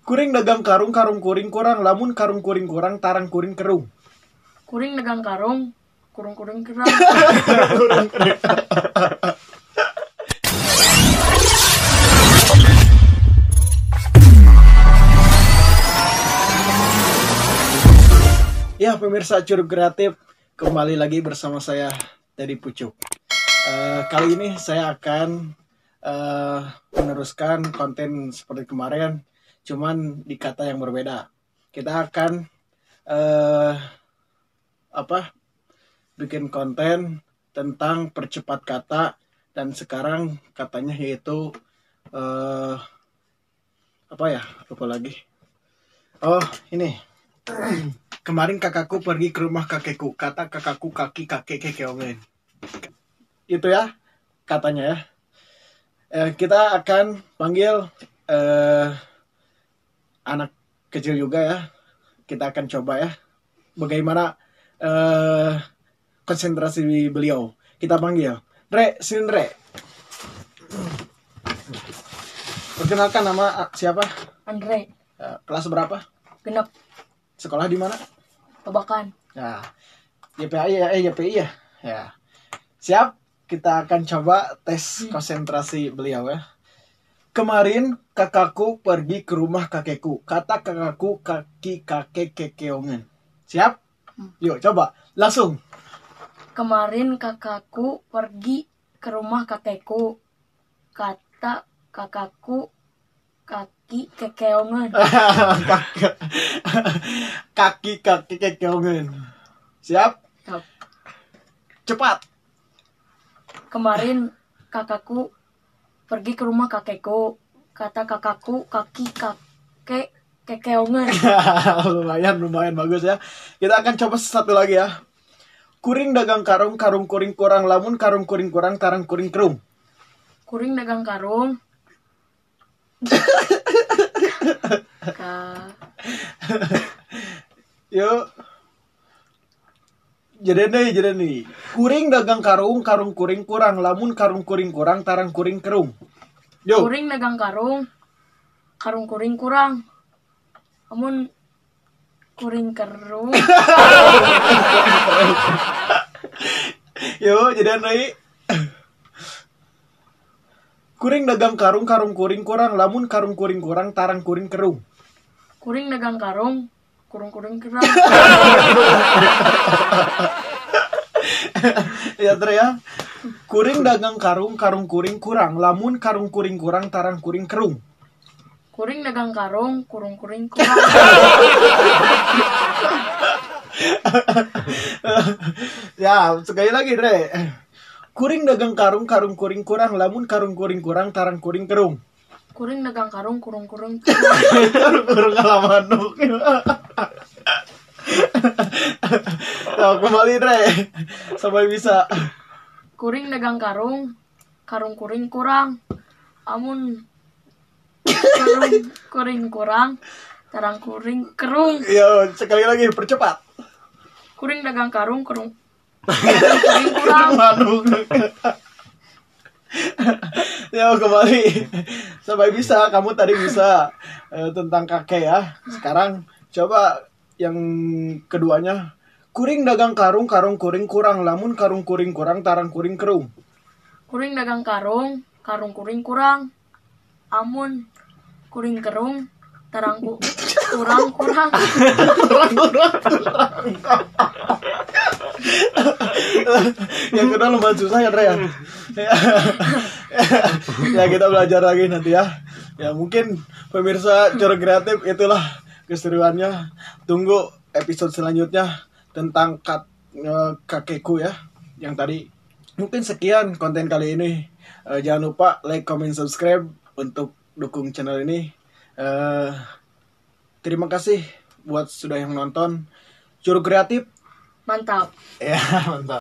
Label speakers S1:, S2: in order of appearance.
S1: Kuring dagang karung, karung kuring kurang, lamun karung kuring kurang, tarang kuring kerung.
S2: Kuring dagang karung, kurung kuring kurang.
S1: Ya, pemirsa Curug Kreatif, kembali lagi bersama saya Teddy Pucuk. Kali ini saya akan meneruskan konten seperti kemarin, cuman di kata yang berbeda. Kita akan bikin konten tentang percepat kata, dan sekarang katanya yaitu lupa lagi. Oh, ini. Kemarin kakakku pergi ke rumah kakekku. Kata kakakku kaki kakek kekeongen. Itu ya katanya ya. Kita akan panggil anak kecil juga ya. Kita akan coba ya bagaimana konsentrasi beliau. Kita panggil Re, sini Re. Perkenalkan, nama siapa?
S2: Andre.
S1: Kelas berapa?
S2: Genep.
S1: Sekolah di mana?
S2: Babakan.
S1: Nah, YPI ya, YPI ya. Ya. Siap, kita akan coba tes konsentrasi beliau ya. Kemarin kakakku pergi ke rumah kakekku. Kata kakakku kaki kakek kekeongen. Siap? Yuk, coba. Langsung.
S2: Kemarin kakakku pergi ke rumah kakekku. Kata kakakku kaki kekeongen.
S1: Kaki kaki kekeongen. Siap?
S2: Siap.
S1: Cepat.
S2: Kemarin kakakku pergi ke rumah kakekku. Kata kakakku kaki kakek kekeongen.
S1: Lumayan bagus ya. Kita akan coba satu lagi ya. Kuring dagang karung, karung kuring kurang, lamun karung kuring kurang, tarang kuring kerung.
S2: Kuring dagang karung.
S1: Yuk. Jadi nih. Kuring dagang karung, karung kuring kurang, lamun karung kuring kurang, tarang kuring kerung. Yuk.
S2: Kuring dagang karung, karung kuring kurang, lamun kuring kerung.
S1: Yuk, jadi nih. Kuring dagang karung, karung kuring kurang, lamun karung kuring kurang, tarang kuring kerung.
S2: Kuring dagang karung, kurung kuring kurang.
S1: Ya, ter ya. Kuring dagang karung, karung kuring kurang, lamun karung kuring kurang, tarang kuring kerung.
S2: Kuring dagang karung, kurung kuring kurang.
S1: Ya, sekali lagi, Dre. Kuring dagang karung, karung kuring kurang, lamun karung kuring kurang, tarang kuring kerung.
S2: Kuring dagang karung, kurung kurung kurang.
S1: Karung kurung kalamanuk. Nah, kembali, Dre. Sampai bisa.
S2: Kuring dagang karung, karung kuring kurang, amun karung kuring kurang, tarang kuring kerung.
S1: Yo, sekali lagi percepat.
S2: Kuring dagang karung, kerung. Kuring kurang.
S1: Ya, kembali. Sampai bisa, kamu tadi bisa tentang kakek ya. Sekarang coba yang keduanya. Kuring dagang karung, karung kuring kurang, lamun karung kuring kurang, tarang kuring kerung.
S2: Kuring dagang karung, karung kuring kurang, amun kuring kerung, tarang kurang kurang.
S1: Kurang kurang kurang. Yang kedua lumayan susah ya, Dre ya. Ya, kita belajar lagi nanti ya. Ya, mungkin pemirsa Curug Kreatif, itulah keseruannya. Tunggu episode selanjutnya tentang kakekku ya, yang tadi. Mungkin sekian konten kali ini. Jangan lupa like, comment, subscribe untuk dukung channel ini. Terima kasih buat sudah yang nonton. Curug Kreatif
S2: mantap.
S1: Ya, mantap.